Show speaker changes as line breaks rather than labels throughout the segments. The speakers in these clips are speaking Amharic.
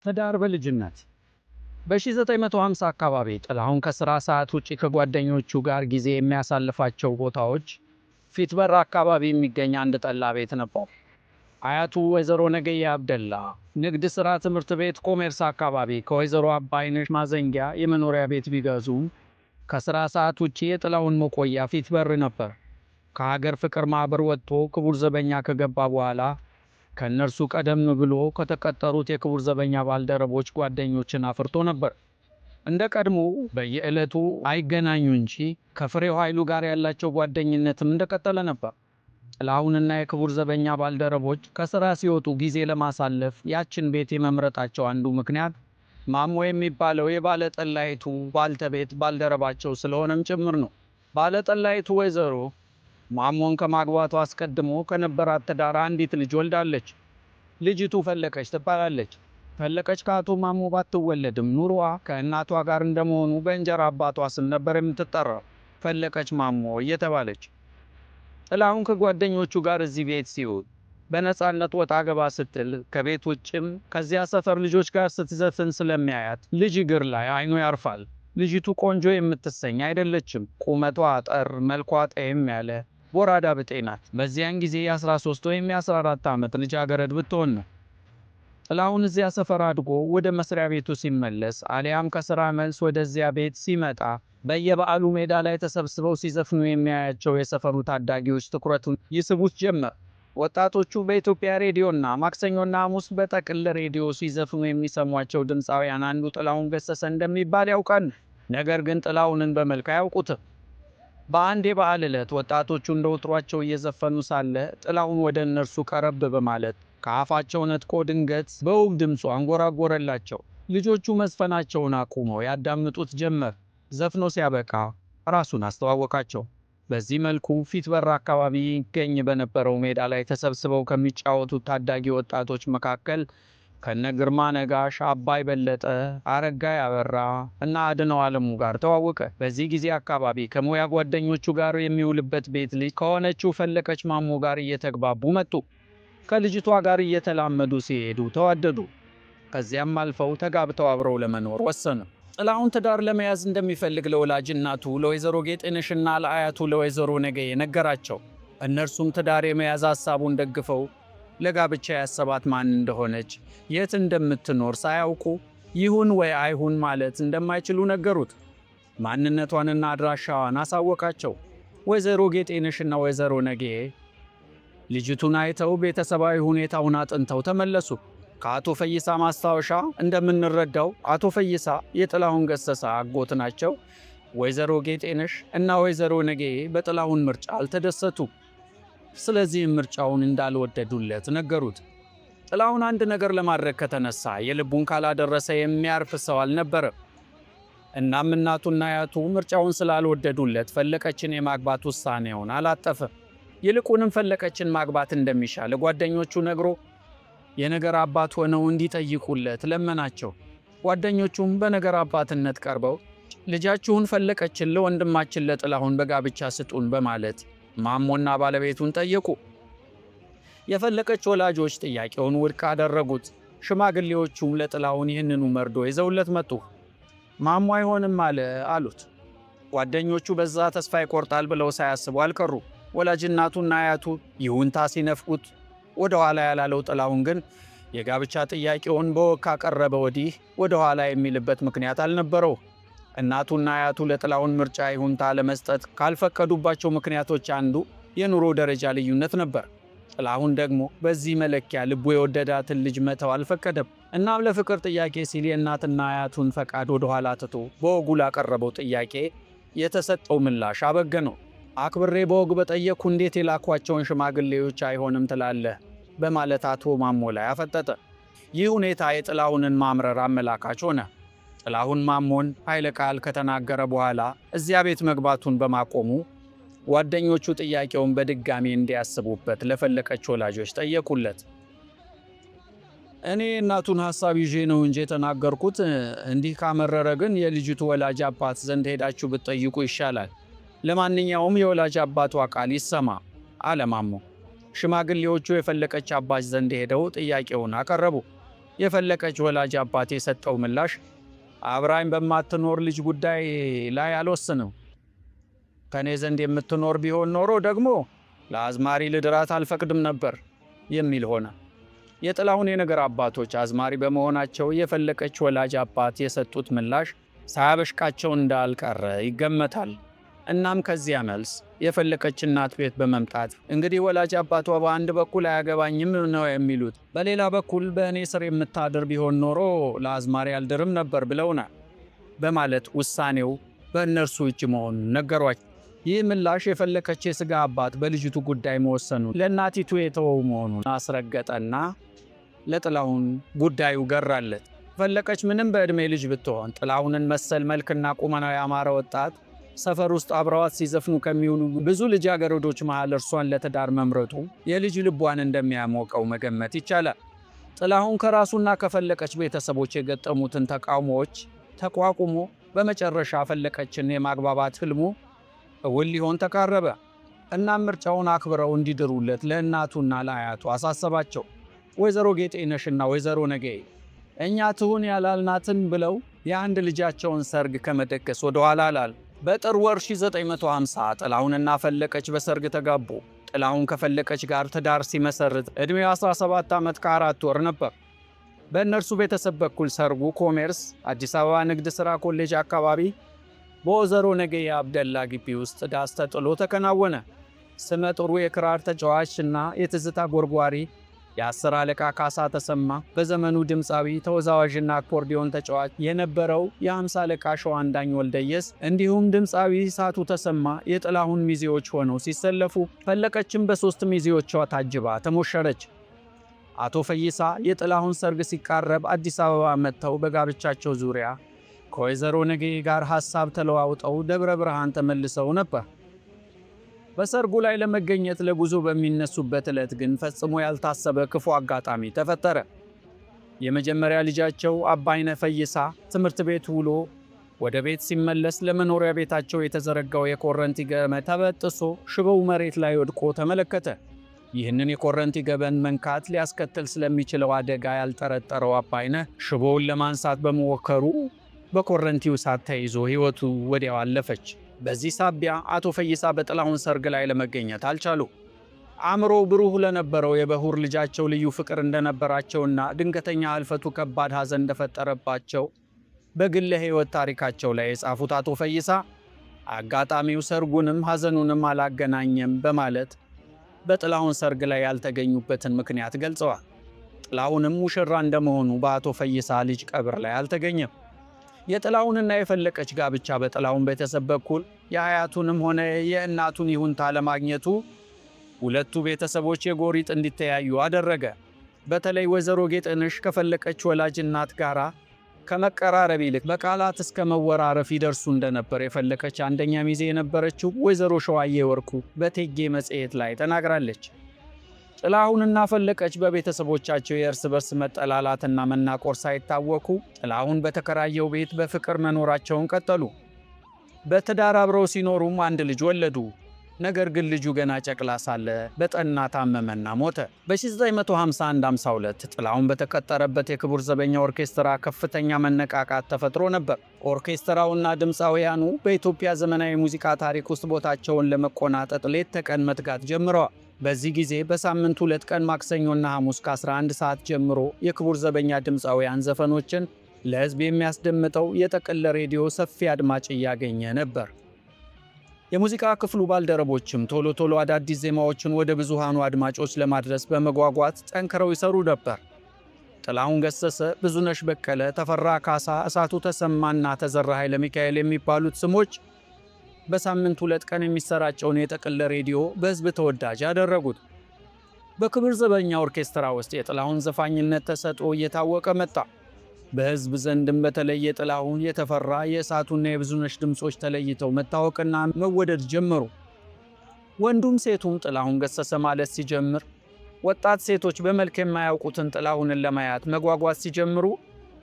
ትዳር በልጅነት። በ1950 አካባቢ ጥላሁን ከሥራ ሰዓት ውጪ ከጓደኞቹ ጋር ጊዜ የሚያሳልፋቸው ቦታዎች ፊት በር አካባቢ የሚገኝ አንድ ጠላ ቤት ነበር። አያቱ ወይዘሮ ነገየ አብደላ ንግድ ሥራ ትምህርት ቤት ኮሜርስ አካባቢ ከወይዘሮ አባይነሽ ማዘንጊያ የመኖሪያ ቤት ቢገዙም ከሥራ ሰዓት ውጪ የጥላሁን መቆያ ፊት በር ነበር። ከሀገር ፍቅር ማኅበር ወጥቶ ክቡር ዘበኛ ከገባ በኋላ ከእነርሱ ቀደም ብሎ ከተቀጠሩት የክቡር ዘበኛ ባልደረቦች ጓደኞችን አፍርቶ ነበር። እንደ ቀድሞ በየዕለቱ አይገናኙ እንጂ ከፍሬው ኃይሉ ጋር ያላቸው ጓደኝነትም እንደቀጠለ ነበር። ጥላሁንና የክቡር ዘበኛ ባልደረቦች ከሥራ ሲወጡ ጊዜ ለማሳለፍ ያችን ቤት የመምረጣቸው አንዱ ምክንያት ማሞ የሚባለው የባለጠላይቱ ባልተቤት ባልደረባቸው ስለሆነም ጭምር ነው። ባለጠላይቱ ወይዘሮ ማሞን ከማግባቱ አስቀድሞ ከነበራት ትዳር አንዲት ልጅ ወልዳለች። ልጅቱ ፈለቀች ትባላለች። ፈለቀች ከአቶ ማሞ ባትወለድም ኑሮዋ ከእናቷ ጋር እንደመሆኑ በእንጀራ አባቷ ስም ነበር የምትጠራው፣ ፈለቀች ማሞ እየተባለች። ጥላሁን ከጓደኞቹ ጋር እዚህ ቤት ሲውል በነፃነት ወጣ ገባ ስትል ከቤት ውጭም ከዚያ ሰፈር ልጆች ጋር ስትዘፍን ስለሚያያት ልጅ እግር ላይ አይኑ ያርፋል። ልጅቱ ቆንጆ የምትሰኝ አይደለችም። ቁመቷ አጠር፣ መልኳ ጠየም ያለ ቦራዳ ብጤ ናት። በዚያን ጊዜ የ13 ወይም የ14 ዓመት ልጃገረድ ብትሆን ነው። ጥላሁን እዚያ ሰፈር አድጎ ወደ መስሪያ ቤቱ ሲመለስ አሊያም ከሥራ መልስ ወደዚያ ቤት ሲመጣ በየበዓሉ ሜዳ ላይ ተሰብስበው ሲዘፍኑ የሚያያቸው የሰፈሩ ታዳጊዎች ትኩረቱን ይስቡት ጀመር። ወጣቶቹ በኢትዮጵያ ሬዲዮና ማክሰኞና ሐሙስ በጠቅል ሬዲዮ ሲዘፍኑ የሚሰሟቸው ድምፃውያን አንዱ ጥላሁን ገሰሰ እንደሚባል ያውቃሉ። ነገር ግን ጥላሁንን በመልክ አያውቁትም። በአንድ የበዓል ዕለት ወጣቶቹ እንደ ወትሯቸው እየዘፈኑ ሳለ ጥላሁን ወደ እነርሱ ቀረብ በማለት ከአፋቸው ነጥቆ ድንገት በውብ ድምፁ አንጎራጎረላቸው። ልጆቹ መዝፈናቸውን አቁመው ያዳምጡት ጀመር። ዘፍኖ ሲያበቃ ራሱን አስተዋወቃቸው። በዚህ መልኩ ፊት በር አካባቢ ይገኝ በነበረው ሜዳ ላይ ተሰብስበው ከሚጫወቱት ታዳጊ ወጣቶች መካከል ከነ ግርማ ነጋሽ፣ አባይ በለጠ፣ አረጋይ አበራ እና አድነው አለሙ ጋር ተዋወቀ። በዚህ ጊዜ አካባቢ ከሙያ ጓደኞቹ ጋር የሚውልበት ቤት ልጅ ከሆነችው ፈለቀች ማሞ ጋር እየተግባቡ መጡ። ከልጅቷ ጋር እየተላመዱ ሲሄዱ ተዋደዱ። ከዚያም አልፈው ተጋብተው አብረው ለመኖር ወሰኑ። ጥላሁን ትዳር ለመያዝ እንደሚፈልግ ለወላጅ እናቱ ለወይዘሮ ጌጤነሽና ለአያቱ ለወይዘሮ ነገዬ ነገራቸው። እነርሱም ትዳር የመያዝ ሐሳቡን ደግፈው ለጋብቻ ያሰባት ማን እንደሆነች፣ የት እንደምትኖር ሳያውቁ ይሁን ወይ አይሁን ማለት እንደማይችሉ ነገሩት። ማንነቷንና አድራሻዋን አሳወቃቸው። ወይዘሮ ጌጤነሽና ወይዘሮ ነገዬ ልጅቱን አይተው ቤተሰባዊ ሁኔታውን አጥንተው ተመለሱ። ከአቶ ፈይሳ ማስታወሻ እንደምንረዳው አቶ ፈይሳ የጥላሁን ገሰሰ አጎት ናቸው። ወይዘሮ ጌጤነሽ እና ወይዘሮ ነገዬ በጥላሁን ምርጫ አልተደሰቱ። ስለዚህም ምርጫውን እንዳልወደዱለት ነገሩት። ጥላሁን አንድ ነገር ለማድረግ ከተነሳ የልቡን ካላደረሰ የሚያርፍ ሰው አልነበረም። እናም እናቱና አያቱ ምርጫውን ስላልወደዱለት ፈለቀችን የማግባት ውሳኔውን አላጠፈም። ይልቁንም ፈለቀችን ማግባት እንደሚሻ ለጓደኞቹ ነግሮ የነገር አባት ሆነው እንዲጠይቁለት ለመናቸው። ጓደኞቹም በነገር አባትነት ቀርበው ልጃችሁን ፈለቀችን ለወንድማችን ለጥላሁን በጋብቻ ስጡን በማለት ማሞና ባለቤቱን ጠየቁ። የፈለቀች ወላጆች ጥያቄውን ውድቅ አደረጉት። ሽማግሌዎቹም ለጥላሁን ይህንኑ መርዶ ይዘውለት መጡ። ማሞ አይሆንም አለ አሉት። ጓደኞቹ በዛ ተስፋ ይቆርጣል ብለው ሳያስቡ አልቀሩ። ወላጅ እናቱና አያቱ ይሁንታ ሲነፍቁት ወደ ኋላ ያላለው ጥላሁን ግን የጋብቻ ጥያቄውን በወግ ካቀረበ ወዲህ ወደ ኋላ የሚልበት ምክንያት አልነበረው። እናቱና አያቱ ለጥላሁን ምርጫ ይሁንታ ለመስጠት ካልፈቀዱባቸው ምክንያቶች አንዱ የኑሮ ደረጃ ልዩነት ነበር። ጥላሁን ደግሞ በዚህ መለኪያ ልቡ የወደዳትን ልጅ መተው አልፈቀደም። እናም ለፍቅር ጥያቄ ሲል የእናትና አያቱን ፈቃድ ወደ ኋላ ትቶ በወጉ ላቀረበው ጥያቄ የተሰጠው ምላሽ አበገነው። አክብሬ በወግ በጠየቅኩ እንዴት የላኳቸውን ሽማግሌዎች አይሆንም ትላለህ? በማለት አቶ ማሞ ላይ አፈጠጠ። ይህ ሁኔታ የጥላሁንን ማምረር አመላካች ሆነ። ጥላሁን ማሞን ኃይለ ቃል ከተናገረ በኋላ እዚያ ቤት መግባቱን በማቆሙ ጓደኞቹ ጥያቄውን በድጋሚ እንዲያስቡበት ለፈለቀች ወላጆች ጠየቁለት። እኔ እናቱን ሐሳብ ይዤ ነው እንጂ የተናገርኩት፣ እንዲህ ካመረረ ግን የልጅቱ ወላጅ አባት ዘንድ ሄዳችሁ ብትጠይቁ ይሻላል። ለማንኛውም የወላጅ አባቷ ቃል ይሰማ አለ ማሞ። ሽማግሌዎቹ የፈለቀች አባት ዘንድ ሄደው ጥያቄውን አቀረቡ። የፈለቀች ወላጅ አባት የሰጠው ምላሽ አብራኝ በማትኖር ልጅ ጉዳይ ላይ አልወስንም፣ ከእኔ ዘንድ የምትኖር ቢሆን ኖሮ ደግሞ ለአዝማሪ ልድራት አልፈቅድም ነበር የሚል ሆነ። የጥላሁን የነገር አባቶች አዝማሪ በመሆናቸው የፈለቀች ወላጅ አባት የሰጡት ምላሽ ሳያበሽቃቸው እንዳልቀረ ይገመታል። እናም ከዚያ መልስ የፈለቀች እናት ቤት በመምጣት እንግዲህ ወላጅ አባቷ በአንድ በኩል አያገባኝም ነው የሚሉት፣ በሌላ በኩል በእኔ ስር የምታድር ቢሆን ኖሮ ለአዝማሪ አልድርም ነበር ብለውናል በማለት ውሳኔው በእነርሱ እጅ መሆኑን ነገሯቸው። ይህ ምላሽ የፈለቀች የሥጋ አባት በልጅቱ ጉዳይ መወሰኑን ለእናቲቱ የተወው መሆኑን አስረገጠና ለጥላሁን ጉዳዩ ገራለት። ፈለቀች ምንም በዕድሜ ልጅ ብትሆን ጥላሁንን መሰል መልክና ቁመናው ያማረ ወጣት ሰፈር ውስጥ አብረዋት ሲዘፍኑ ከሚውሉ ብዙ ልጃገረዶች መሃል እርሷን ለትዳር መምረጡ የልጅ ልቧን እንደሚያሞቀው መገመት ይቻላል። ጥላሁን ከራሱና ከፈለቀች ቤተሰቦች የገጠሙትን ተቃውሞዎች ተቋቁሞ በመጨረሻ ፈለቀችን የማግባባት ህልሙ እውን ሊሆን ተቃረበ። እናም ምርጫውን አክብረው እንዲድሩለት ለእናቱና ለአያቱ አሳሰባቸው። ወይዘሮ ጌጤነሽና ወይዘሮ ነገ እኛ ትሁን ያላልናትን ብለው የአንድ ልጃቸውን ሰርግ ከመደገስ ወደኋላ አላሉ። በጥር ወር 1950 ጥላሁንና ፈለቀች በሰርግ ተጋቡ። ጥላሁን ከፈለቀች ጋር ትዳር ሲመሰርት ዕድሜው 17 ዓመት ከ4 ወር ነበር። በእነርሱ ቤተሰብ በኩል ሰርጉ ኮሜርስ አዲስ አበባ ንግድ ሥራ ኮሌጅ አካባቢ በወይዘሮ ነገዬ አብደላ ግቢ ውስጥ ዳስ ተጥሎ ተከናወነ። ስመ ጥሩ የክራር ተጫዋች እና የትዝታ ጎርጓሪ የአስር አለቃ ካሳ ተሰማ በዘመኑ ድምፃዊ ተወዛዋዥና አኮርዲዮን ተጫዋች የነበረው የ50 አለቃ ሸዋንዳኝ ወልደየስ እንዲሁም ድምፃዊ ሳቱ ተሰማ የጥላሁን ሚዜዎች ሆነው ሲሰለፉ፣ ፈለቀችም በሦስት ሚዜዎቿ ታጅባ ተሞሸረች። አቶ ፈይሳ የጥላሁን ሰርግ ሲቃረብ አዲስ አበባ መጥተው በጋብቻቸው ዙሪያ ከወይዘሮ ነጌ ጋር ሐሳብ ተለዋውጠው ደብረ ብርሃን ተመልሰው ነበር። በሰርጉ ላይ ለመገኘት ለጉዞ በሚነሱበት ዕለት ግን ፈጽሞ ያልታሰበ ክፉ አጋጣሚ ተፈጠረ። የመጀመሪያ ልጃቸው አባይነህ ፈይሳ ትምህርት ቤት ውሎ ወደ ቤት ሲመለስ ለመኖሪያ ቤታቸው የተዘረጋው የኮረንቲ ገመድ ተበጥሶ ሽቦው መሬት ላይ ወድቆ ተመለከተ። ይህንን የኮረንቲ ገመድ መንካት ሊያስከትል ስለሚችለው አደጋ ያልጠረጠረው አባይነህ ሽቦውን ለማንሳት በመሞከሩ በኮረንቲው እሳት ተይዞ ሕይወቱ ወዲያው አለፈች። በዚህ ሳቢያ አቶ ፈይሳ በጥላሁን ሰርግ ላይ ለመገኘት አልቻሉ። አእምሮ ብሩህ ለነበረው የበኩር ልጃቸው ልዩ ፍቅር እንደነበራቸውና ድንገተኛ ህልፈቱ ከባድ ሐዘን እንደፈጠረባቸው በግለ ሕይወት ታሪካቸው ላይ የጻፉት አቶ ፈይሳ አጋጣሚው ሰርጉንም ሐዘኑንም አላገናኘም በማለት በጥላሁን ሰርግ ላይ ያልተገኙበትን ምክንያት ገልጸዋል። ጥላሁንም ሙሽራ እንደመሆኑ በአቶ ፈይሳ ልጅ ቀብር ላይ አልተገኘም። የጥላሁንና የፈለቀች ጋብቻ በጥላሁን ቤተሰብ በኩል የአያቱንም ሆነ የእናቱን ይሁንታ ለማግኘቱ ሁለቱ ቤተሰቦች የጎሪጥ እንዲተያዩ አደረገ። በተለይ ወይዘሮ ጌጥንሽ ከፈለቀች ወላጅ እናት ጋር ከመቀራረብ ይልቅ በቃላት እስከ መወራረፍ ይደርሱ እንደነበር የፈለቀች አንደኛ ሚዜ የነበረችው ወይዘሮ ሸዋዬ ወርቁ በቴጌ መጽሔት ላይ ተናግራለች። ጥላሁንና ፈለቀች በቤተሰቦቻቸው የእርስ በርስ መጠላላትና መናቆር ሳይታወኩ ጥላሁን በተከራየው ቤት በፍቅር መኖራቸውን ቀጠሉ። በትዳር አብረው ሲኖሩም አንድ ልጅ ወለዱ። ነገር ግን ልጁ ገና ጨቅላ ሳለ በጠና ታመመና ሞተ። በ1951-52 ጥላሁን በተቀጠረበት የክቡር ዘበኛ ኦርኬስትራ ከፍተኛ መነቃቃት ተፈጥሮ ነበር። ኦርኬስትራውና ድምፃውያኑ በኢትዮጵያ ዘመናዊ ሙዚቃ ታሪክ ውስጥ ቦታቸውን ለመቆናጠጥ ሌት ተቀን መትጋት ጀምረዋል። በዚህ ጊዜ በሳምንት 2 ቀን ማክሰኞና ሐሙስ ከ11 ሰዓት ጀምሮ የክቡር ዘበኛ ድምፃውያን ዘፈኖችን ለሕዝብ የሚያስደምጠው የጠቅል ሬዲዮ ሰፊ አድማጭ እያገኘ ነበር። የሙዚቃ ክፍሉ ባልደረቦችም ቶሎ ቶሎ አዳዲስ ዜማዎችን ወደ ብዙሃኑ አድማጮች ለማድረስ በመጓጓት ጠንክረው ይሰሩ ነበር። ጥላሁን ገሰሰ፣ ብዙነሽ በቀለ፣ ተፈራ ካሳ፣ እሳቱ ተሰማና ተዘራ ኃይለ ሚካኤል የሚባሉት ስሞች በሳምንት 2 ቀን የሚሰራጨውን የጠቅል ሬዲዮ በሕዝብ ተወዳጅ ያደረጉት። በክብር ዘበኛ ኦርኬስትራ ውስጥ የጥላሁን ዘፋኝነት ተሰጥኦ እየታወቀ መጣ። በሕዝብ ዘንድም በተለይ የጥላሁን፣ የተፈራ፣ የእሳቱና የብዙነሽ ድምፆች ተለይተው መታወቅና መወደድ ጀመሩ። ወንዱም ሴቱም ጥላሁን ገሰሰ ማለት ሲጀምር፣ ወጣት ሴቶች በመልክ የማያውቁትን ጥላሁንን ለማየት መጓጓት ሲጀምሩ፣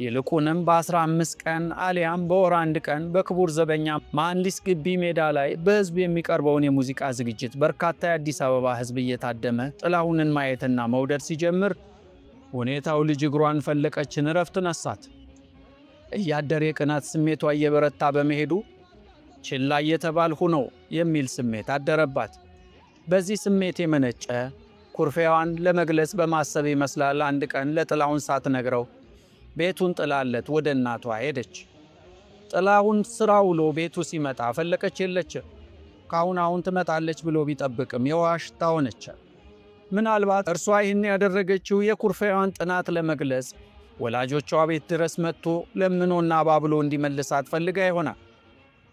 ይልቁንም በ15 ቀን አሊያም በወር አንድ ቀን በክቡር ዘበኛ መሐንዲስ ግቢ ሜዳ ላይ በሕዝብ የሚቀርበውን የሙዚቃ ዝግጅት በርካታ የአዲስ አበባ ሕዝብ እየታደመ ጥላሁንን ማየትና መውደድ ሲጀምር ሁኔታው ልጅ እግሯን ፈለቀችን እረፍት ነሳት። እያደር የቅናት ስሜቷ እየበረታ በመሄዱ ችላ እየተባልሁ ነው የሚል ስሜት አደረባት። በዚህ ስሜት የመነጨ ኩርፊያዋን ለመግለጽ በማሰብ ይመስላል አንድ ቀን ለጥላሁን ሳትነግረው ቤቱን ጥላለት ወደ እናቷ ሄደች። ጥላሁን ስራ ውሎ ቤቱ ሲመጣ ፈለቀች የለችም። ካሁን አሁን ትመጣለች ብሎ ቢጠብቅም የውሃ ሽታ ሆነች። ምናልባት እርሷ ይህን ያደረገችው የኩርፊያዋን ጥናት ለመግለጽ ወላጆቿ ቤት ድረስ መጥቶ ለምኖና አባብሎ እንዲመልሳት ፈልጋ ይሆናል።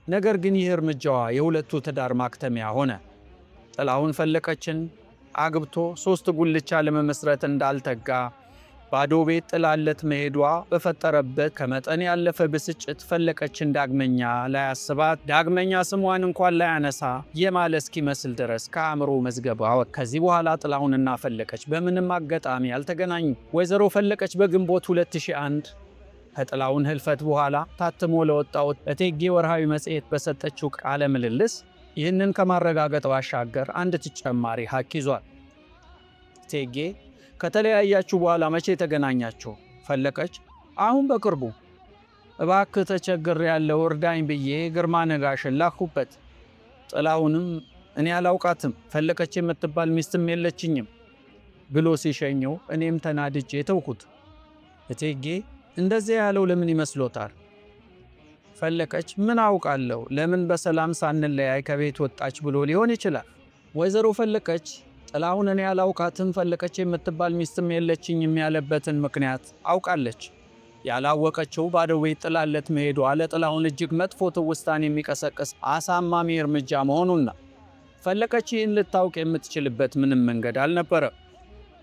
ነገር ግን ይህ እርምጃዋ የሁለቱ ትዳር ማክተሚያ ሆነ። ጥላሁን ፈለቀችን አግብቶ ሦስት ጉልቻ ለመመስረት እንዳልተጋ ባዶ ቤት ጥላለት መሄዷ በፈጠረበት ከመጠን ያለፈ ብስጭት ፈለቀችን ዳግመኛ ላያስባት፣ ዳግመኛ ስሟን እንኳን ላያነሳ የማለ እስኪመስል ድረስ ከአእምሮ መዝገብ አወጣ። ከዚህ በኋላ ጥላሁንና ፈለቀች በምንም አጋጣሚ አልተገናኙ። ወይዘሮ ፈለቀች በግንቦት 2001 ከጥላሁን ህልፈት በኋላ ታትሞ ለወጣው እቴጌ ወርሃዊ መጽሔት በሰጠችው ቃለ ምልልስ ይህንን ከማረጋገጥ ባሻገር አንድ ተጨማሪ ሀቅ ይዟል። እቴጌ ከተለያያችሁ በኋላ መቼ ተገናኛችሁ? ፈለቀች አሁን በቅርቡ። እባክህ ተቸግር ያለው እርዳኝ ብዬ ግርማ ነጋሽን ላኩበት። ጥላሁንም እኔ አላውቃትም፣ ፈለቀች የምትባል ሚስትም የለችኝም ብሎ ሲሸኘው እኔም ተናድጄ ተውኩት። እቴጌ እንደዚያ ያለው ለምን ይመስሎታል? ፈለቀች ምን አውቃለሁ፣ ለምን በሰላም ሳንለያይ ከቤት ወጣች ብሎ ሊሆን ይችላል። ወይዘሮ ፈለቀች ጥላሁን እኔ አላውቃትም፣ ፈለቀች የምትባል ሚስትም የለችኝም ያለበትን ምክንያት አውቃለች። ያላወቀችው ባዶ ቤት ጥላለት መሄዷ ለጥላሁን እጅግ መጥፎ ትውስታን የሚቀሰቅስ አሳማሚ እርምጃ መሆኑን ነው። ፈለቀች ይህን ልታውቅ የምትችልበት ምንም መንገድ አልነበረም።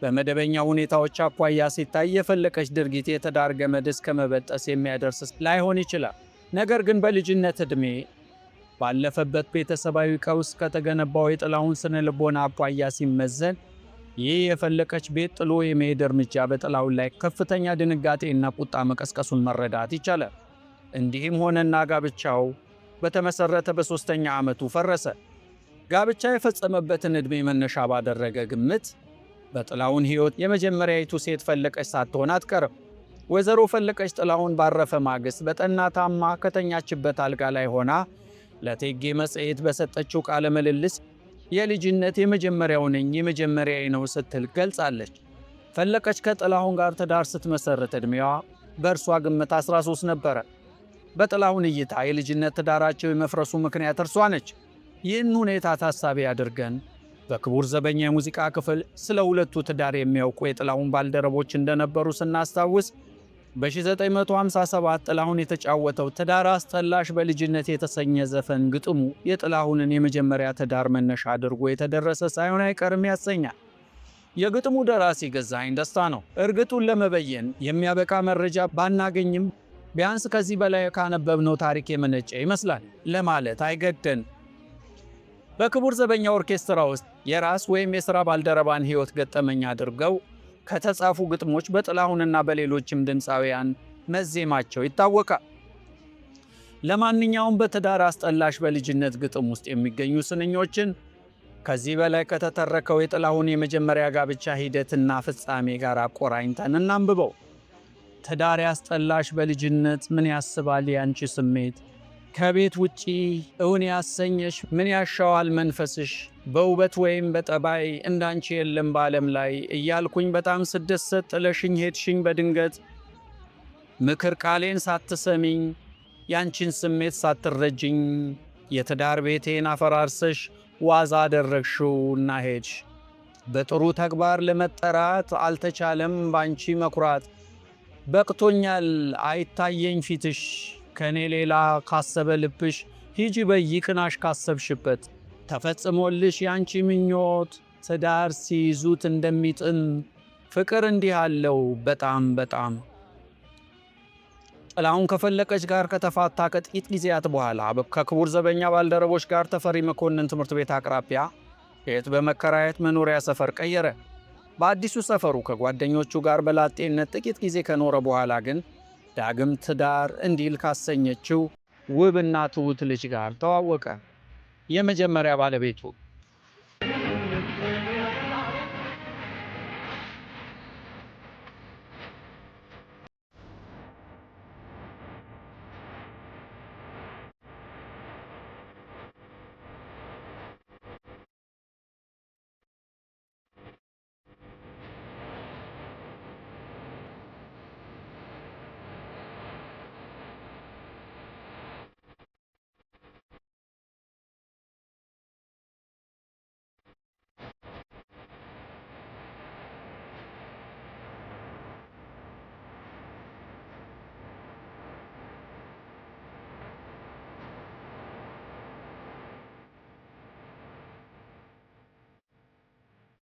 በመደበኛ ሁኔታዎች አኳያ ሲታይ የፈለቀች ድርጊት የትዳር ገመድ እስከ መበጠስ የሚያደርስ ላይሆን ይችላል። ነገር ግን በልጅነት ዕድሜ ባለፈበት ቤተሰባዊ ቀውስ ከተገነባው የጥላሁን ስነ ልቦና አኳያ ሲመዘን ይህ የፈለቀች ቤት ጥሎ የመሄድ እርምጃ በጥላሁን ላይ ከፍተኛ ድንጋጤና ቁጣ መቀስቀሱን መረዳት ይቻላል። እንዲህም ሆነና ጋብቻው በተመሰረተ በሦስተኛ ዓመቱ ፈረሰ። ጋብቻ የፈጸመበትን ዕድሜ መነሻ ባደረገ ግምት በጥላሁን ሕይወት የመጀመሪያይቱ ሴት ፈለቀች ሳትሆን አትቀርም። ወይዘሮ ፈለቀች ጥላሁን ባረፈ ማግስት በጠና ታማ ከተኛችበት አልጋ ላይ ሆና ለእቴጌ መጽሔት በሰጠችው ቃለ ምልልስ የልጅነት የመጀመሪያው ነኝ፣ የመጀመሪያዬ ነው ስትል ገልጻለች። ፈለቀች ከጥላሁን ጋር ትዳር ስትመሰርት ዕድሜዋ በእርሷ ግምት 13 ነበረ። በጥላሁን እይታ የልጅነት ትዳራቸው የመፍረሱ ምክንያት እርሷ ነች። ይህን ሁኔታ ታሳቢ አድርገን በክቡር ዘበኛ የሙዚቃ ክፍል ስለ ሁለቱ ትዳር የሚያውቁ የጥላሁን ባልደረቦች እንደነበሩ ስናስታውስ በ1957 ጥላሁን የተጫወተው ትዳር አስጠላሽ በልጅነት የተሰኘ ዘፈን ግጥሙ የጥላሁንን የመጀመሪያ ትዳር መነሻ አድርጎ የተደረሰ ሳይሆን አይቀርም ያሰኛል። የግጥሙ ደራሲ ገዛኸኝ ደስታ ነው። እርግጡን ለመበየን የሚያበቃ መረጃ ባናገኝም ቢያንስ ከዚህ በላይ ካነበብነው ታሪክ የመነጨ ይመስላል ለማለት አይገደን። በክቡር ዘበኛ ኦርኬስትራ ውስጥ የራስ ወይም የሥራ ባልደረባን ሕይወት ገጠመኝ አድርገው ከተጻፉ ግጥሞች በጥላሁንና በሌሎችም ድምፃውያን መዜማቸው ይታወቃል። ለማንኛውም በትዳር አስጠላሽ በልጅነት ግጥም ውስጥ የሚገኙ ስንኞችን ከዚህ በላይ ከተተረከው የጥላሁን የመጀመሪያ ጋብቻ ሂደትና ፍጻሜ ጋር አቆራኝተን እናንብበው። ትዳር ያስጠላሽ በልጅነት ምን ያስባል ያንቺ ስሜት? ከቤት ውጪ እውን ያሰኘሽ ምን ያሻዋል መንፈስሽ? በውበት ወይም በጠባይ እንዳንቺ የለም በዓለም ላይ እያልኩኝ በጣም ስደሰት ጥለሽኝ ሄድሽኝ በድንገት፣ ምክር ቃሌን ሳትሰሚኝ ያንቺን ስሜት ሳትረጅኝ የትዳር ቤቴን አፈራርሰሽ ዋዛ አደረግሽውና ሄድሽ። በጥሩ ተግባር ለመጠራት አልተቻለም ባንቺ መኩራት። በቅቶኛል አይታየኝ ፊትሽ ከኔ ሌላ ካሰበ ልብሽ፣ ሂጂ በይ ይቅናሽ ካሰብሽበት። ተፈጽሞልሽ ያንቺ ምኞት ትዳር ሲይዙት እንደሚጥም ፍቅር እንዲህ አለው በጣም በጣም። ጥላሁን ከፈለቀች ጋር ከተፋታ ከጥቂት ጊዜያት በኋላ ከክቡር ዘበኛ ባልደረቦች ጋር ተፈሪ መኮንን ትምህርት ቤት አቅራቢያ ቤት በመከራየት መኖሪያ ሰፈር ቀየረ። በአዲሱ ሰፈሩ ከጓደኞቹ ጋር በላጤነት ጥቂት ጊዜ ከኖረ በኋላ ግን ዳግም ትዳር እንዲል ካሰኘችው ውብና ትሁት ልጅ ጋር ተዋወቀ። የመጀመሪያ ባለቤቱ